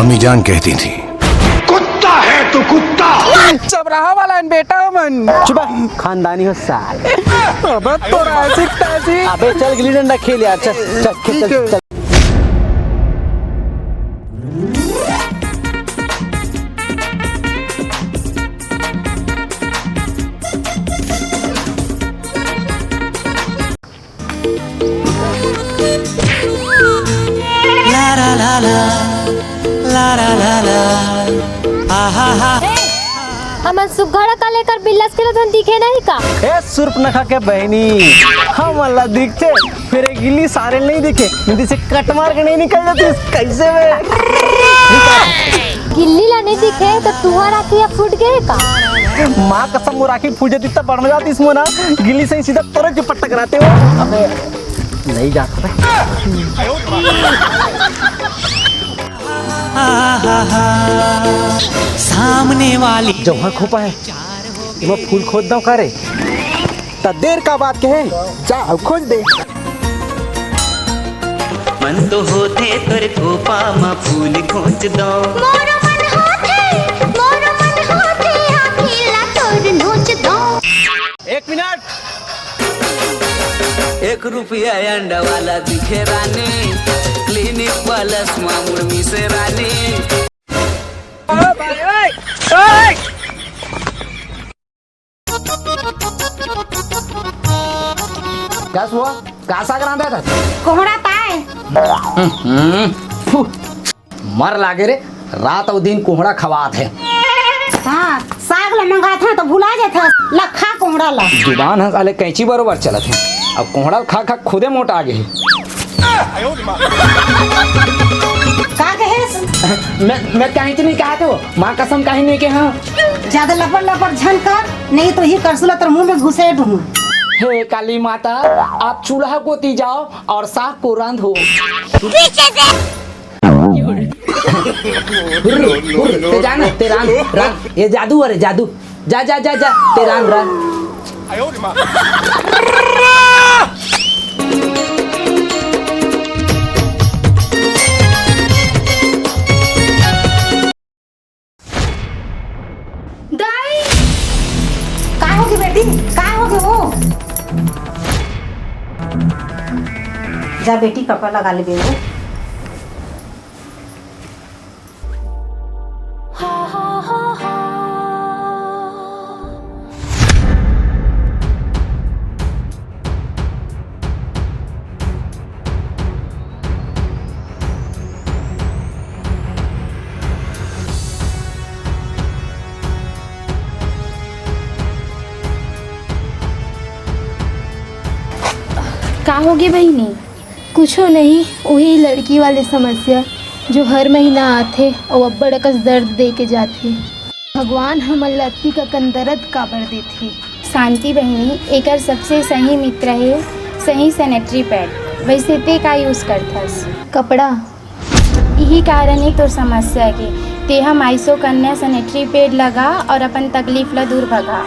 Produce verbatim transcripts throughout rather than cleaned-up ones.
अम्मी जान कहती थी, कुत्ता है तू, कुत्ता। चबराहा वाला है बेटा मन। चुप, खानदानी हो साल। अबे तोरा ऐसी तैसी। अबे चल गिल्ली डंडा खेल यार, चल, चल, खेल, ठीक चल, है। चल। हमन सुग्घड़ का लेकर बिल्लस के रथन दिखे नहीं का? ए सुर्पनखा के बहिनी, हमन ला दिखथे, फेर ए गिल्ली सारे नहीं दिखे, नहीं से कट मार के नहीं निकल जाती, कैसे में? गिल्ली ला नहीं दिखे तो तुहर आँखिया फूट गए का? माँ कसम, मोर आँखी फूट जाती तब बढ़ जाती इसमें ना, गिल्ली से ही सीधा तोरे के पट्टा कराते हो। अबे, नहीं जाता। सामने वाली जौहर खोपा है, एमा फूल खोद दव का रे? त देर का बात के है, जा अउ खोज दे। मन तो होथे तोर खोपा म फूल खोज दव। मोरो मन होथे, मोरो मन होथे, आँखी ला तोर नोच दव। एक मिनट। एक रुपया अंडा वाला दिखे रानी, क्लिनिक प्लस मा मुड़ मिसे रानी। का हुआ? का साग रांधा था? कोहड़ा ताय। हम्म, फु, मर लागे रे, रात अउ दिन कोहड़ा खवात है। हाँ, साग ला मंगात है तो भुला जात है, ला खा कोहड़ा ला। जुबान ह साले कैंची बरोबर चलत है, अब कोहड़ा खा खा खुदे मोटा गे है। का कहेस? मैं, मैं कहीं तो नहीं कहा तो, माँ कसम कहीं नहीं के हाँ। ज्यादा लपर लपर झन कर, नहीं तो ये करसुला तोर मुंह में घुसे दूँ। हे काली माता, आप चूल्हा कोती जाओ और साग को रांधो। पीछे से। हुर्र, हुर्र, ते जा ना, ते रांध, रांध, ये जादू अरे जादू। जा, जा, जा, जा, ते रांध, रांध। दाई! का होगे बेटी? का होगे वो? जा बेटी, कपड़ा लगा ले बेबू। का होगे बहिनी? कुछो नहीं, उही लड़की वाले समस्या, जो हर महीना आथे अउ अब्बड़ अकस दर्द दे के जाथे। भगवान हमन ला अतिक अकन दर्द काबर देथे? शांति बहिनी, एकर सबसे सही मित्र हे सही sanitary pad। वैसे ते का use करथस? कपड़ा। इही कारण हे तोर समस्या के। तेहा माइसो कन्या sanitary pad लगा और अपन तकलीफ ला दूर भगा।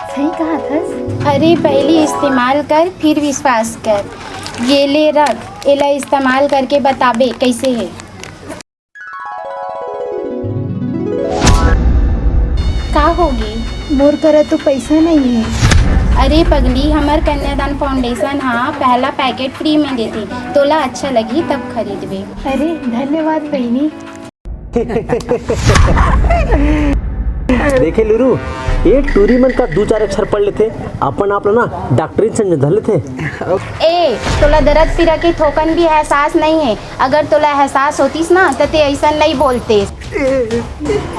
सही कहा थस। अरे, पहली इस्तेमाल कर, फिर विश्वास कर। ये ले रख, एला इस्तेमाल करके बताबे कैसे हे। का होगे? मोर करा तो पैसा नहीं है। अरे पगली, हमर कन्यादान foundation हा पहला packet free में देथे, तोला अच्छा लगही तब खरीदबे। अरे धन्यवाद बहिनी। देखे लुरू, ये टूरी मन का दू चार अक्षर पढ़ लेथे, अपन आप ला ना डॉक्टरी से धर लेथे। ए, तोला दरद पीरा के थोकन भी एहसास नहीं है। अगर तोला एहसास होतिस ना, त ते अइसन नइ बोलतेस।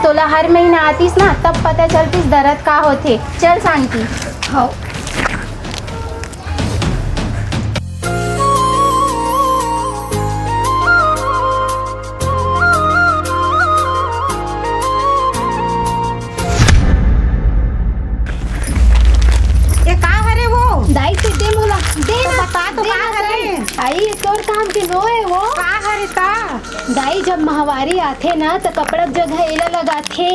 तोला हर महीना आतिस ना, तब पता चलतिस दरद का होथे। चल शांति। हव। ये का हरे वो? दाई, ते दे मोला, दे तो ना, बता तो दे का ना हरे? दाई। आई, तोर काम के नो है वो। का हरे ता? दाई, जब माहवारी आथे ना, त कपड़ा के जगह एला लगाथे।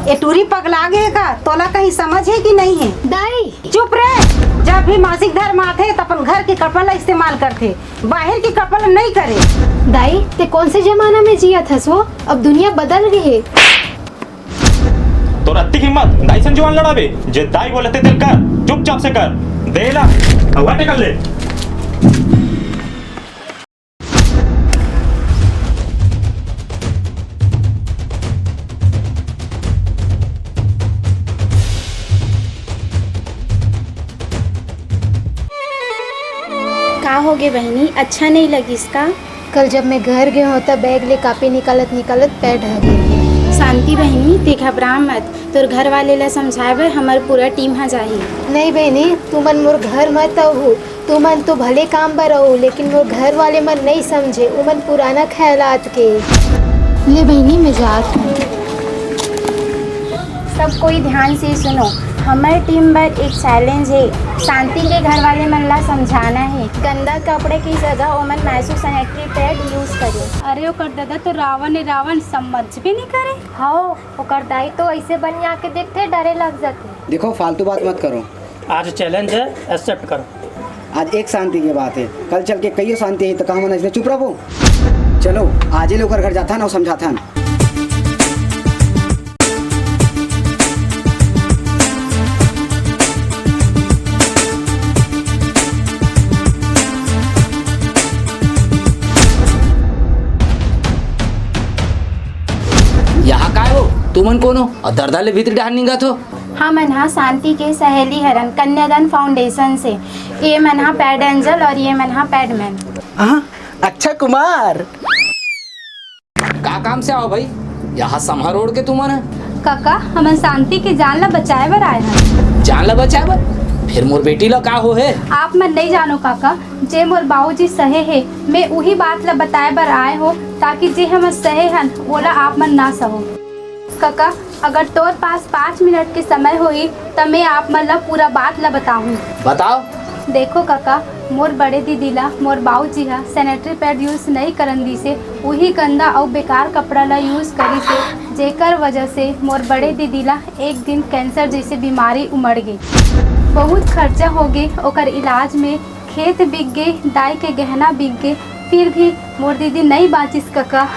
ए टूरी पगला गे का? तोला कहीं समझ है कि नहीं है? दाई। चुप रे। जब भी मासिक धर्म आथे, त अपन घर के कपड़ा ला इस्तेमाल करथे, बाहर के कपड़ा ला नइ करे। दाई, ते कौन से जमाना में जियत हस वो? अब दुनिया बदल गे हे। तोर अतिक हिम्मत, दाई सन जुबान लड़ाबे? जे दाई बोलथे तेला कर, चुपचाप से कर। दे ला, अउ हटे कर ले। का होगे बहिनी, अच्छा नइ लगिस का? कल जब मैं घर गे हों, त बैग ले कापी निकालत निकालत पैर ढह गे। शांति बहिनी, ते घबरा मत, तोर घर वाले ला समझाए बर हमर पूरा टीम ह जाही। नहीं बहिनी, तुमन मोर घर मत अहू, तुमन तो भले काम बर अहू, लेकिन मोर घर वाले मन नइ समझे, उमन पुराना ख्यालात के। ले बहिनी, मैं जात हूँ। सब कोई ध्यान से सुनो, हमर टीम बर एक चैलेंज हे। शांति के घर वाले मन ला समझाना हे, गंदा कपड़े की जगह ओमन माइसू सैनिटरी पैड यूज़ करें। अरे ओकर ददा तो रावण ए रावण, समझबे नइ करे। हव, ओकर दाई तो अइसे बनिया के देखथे, डरे लग जाथे। देखो, फालतू बात मत करो। आज चैलेंज हे, एक्सेप्ट करो। आज एक शांति के बात हे, कल चल के कइयो शांति हे, त का हमन अइसने चुप रहबो? चलो, आजे ले ओकर घर जाथन अउ समझाथन। यहाँ काय हो? तुमन कोन हो? अउ दरदर ले भीतरी डहार निंगत हो? हमन हा शांति के सहेली हरन, कन्यादान फाउंडेशन से। ये मन हा पैड एंजल और ये मन हा पैडमैन। हाँ, अच्छा कुमार। का काम से आव भाई? यहाँ समहर ओढ़ के तुमन है? काका, हमन शांति के जान ला बचाए बर आए हन। जान ला बचाए बर? फिर मोर बेटी ला का हो हे? आप मन नइ जानो काका, जे मोर बाबूजी सहे हे, मैं उही बात ला बताए बर आए हो, ताकि जे हमन सहे हन, ओला आप मन ना सहो। काका, अगर तोर पास पाँच मिनट के समय होही, त मैं आप मन ला पूरा बात ला बताहूँ। बताओ। देखो काका, मोर बड़े दीदी ला मोर बाबूजी हा सैनिटरी पैड यूज़ नइ करन दिसे, उही गंदा अउ बेकार कपड़ा ला यूज़ करिसे, जेकर वजह से मोर बड़े दीदी ला एक दिन कैंसर जइसे बीमारी उमड़ गे। बहुत खर्चा होगे ओकर इलाज में, खेत बिक गे, दाई के गहना बिक गे, फिर भी मोर दीदी नइ बाँचिस कका।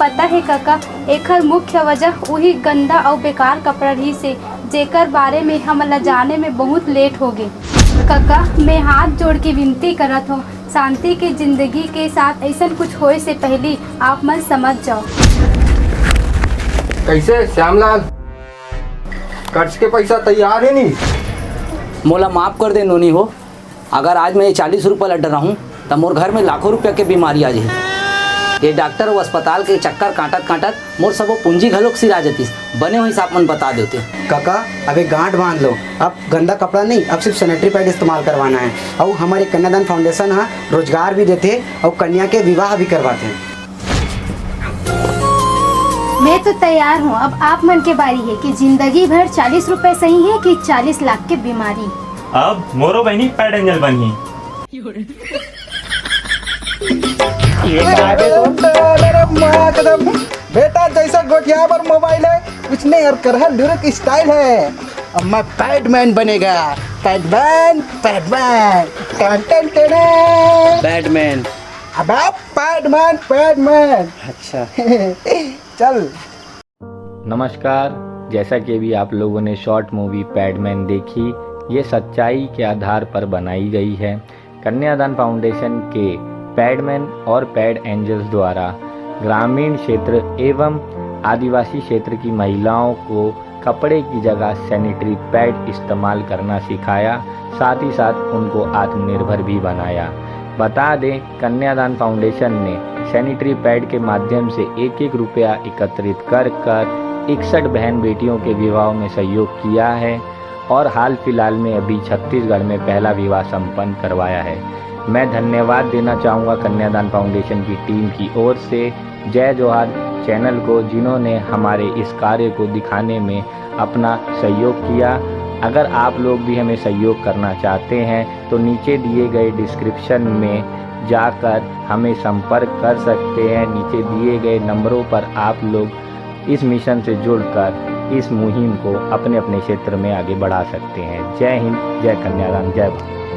पता हे कका, एखर मुख्य वजह उही गंदा अउ बेकार कपड़ा रिहिस हे, जेकर बारे में हमन ला जाने में बहुत लेट होगे। कका, मैं हाथ जोड़ के विनती करत हों, शांति के जिंदगी के साथ अइसन कुछ होए से पहिली आप मन समझ जाओ। कइसे श्यामलाल, कर्ज के पइसा तैयार हे नी? मोला माफ कर दे नोनी हो, अगर आज मैं ये चालीस रुपया ल डराहूँ, त मोर घर में लाखों रुपया के बीमारी आ जाही। ये डॉक्टर अउ अस्पताल के चक्कर काटत काटत मोर सबो पूंजी घलोक सिरा जतिस। बने होइस आप मन बता देते। काका, अबे गांठ बांध लो, अब गंदा कपड़ा नहीं, अब सिर्फ सैनिटरी पैड इस्तेमाल करवाना है। अउ हमर ये कन्यादान फाउंडेशन हा रोजगार भी देथे अउ कन्या के विवाह भी करवाथे। मैं तो तैयार हूँ, अब आप मन के बारी है कि जिंदगी भर चालीस रुपए सही है कि चालीस लाख के बीमारी। अब मोरो बहिनी पैड एंजल बनही। ये का बे तो? अरे माँ कसम, बेटा जैसा गोठिया पर मोबाइल है, उसने और करहा लुरुक स्टाइल है। अब मैं पैडमैन बनेगा, पैडमैन, पैडमैन, टन टन टन। पैडमैन। अबे पैडमैन, पैडमैन। अच्छा। चल। नमस्कार, जैसा कि अभी आप लोगों ने शॉर्ट मूवी पैडमैन देखी, ये सच्चाई के आधार पर बनाई गई है। कन्यादान फाउंडेशन के पैडमैन और पैड एंजल्स द्वारा ग्रामीण क्षेत्र एवं आदिवासी क्षेत्र की महिलाओं को कपड़े की जगह सैनिटरी पैड इस्तेमाल करना सिखाया, साथ ही साथ उनको आत्मनिर्भर भी बनाया। बता दें, कन्यादान फाउंडेशन ने सैनिटरी पैड के माध्यम से एक एक रुपया एकत्रित कर कर इकसठ बहन बेटियों के विवाह में सहयोग किया है और हाल फिलहाल में अभी छत्तीसगढ़ में पहला विवाह संपन्न करवाया है। मैं धन्यवाद देना चाहूँगा कन्यादान फाउंडेशन की टीम की ओर से। जय जोहार चैनल को, जिन्होंने हमारे इस कार्य को दिखाने में अपना सहयोग किया। अगर आप लोग भी हमें सहयोग करना चाहते हैं तो नीचे दिए गए डिस्क्रिप्शन में जाकर हमें संपर्क कर सकते हैं। नीचे दिए गए नंबरों पर आप लोग इस मिशन से जुड़कर इस मुहिम को अपने अपने क्षेत्र में आगे बढ़ा सकते हैं। जय हिंद, जय कन्यादान, जय भारत।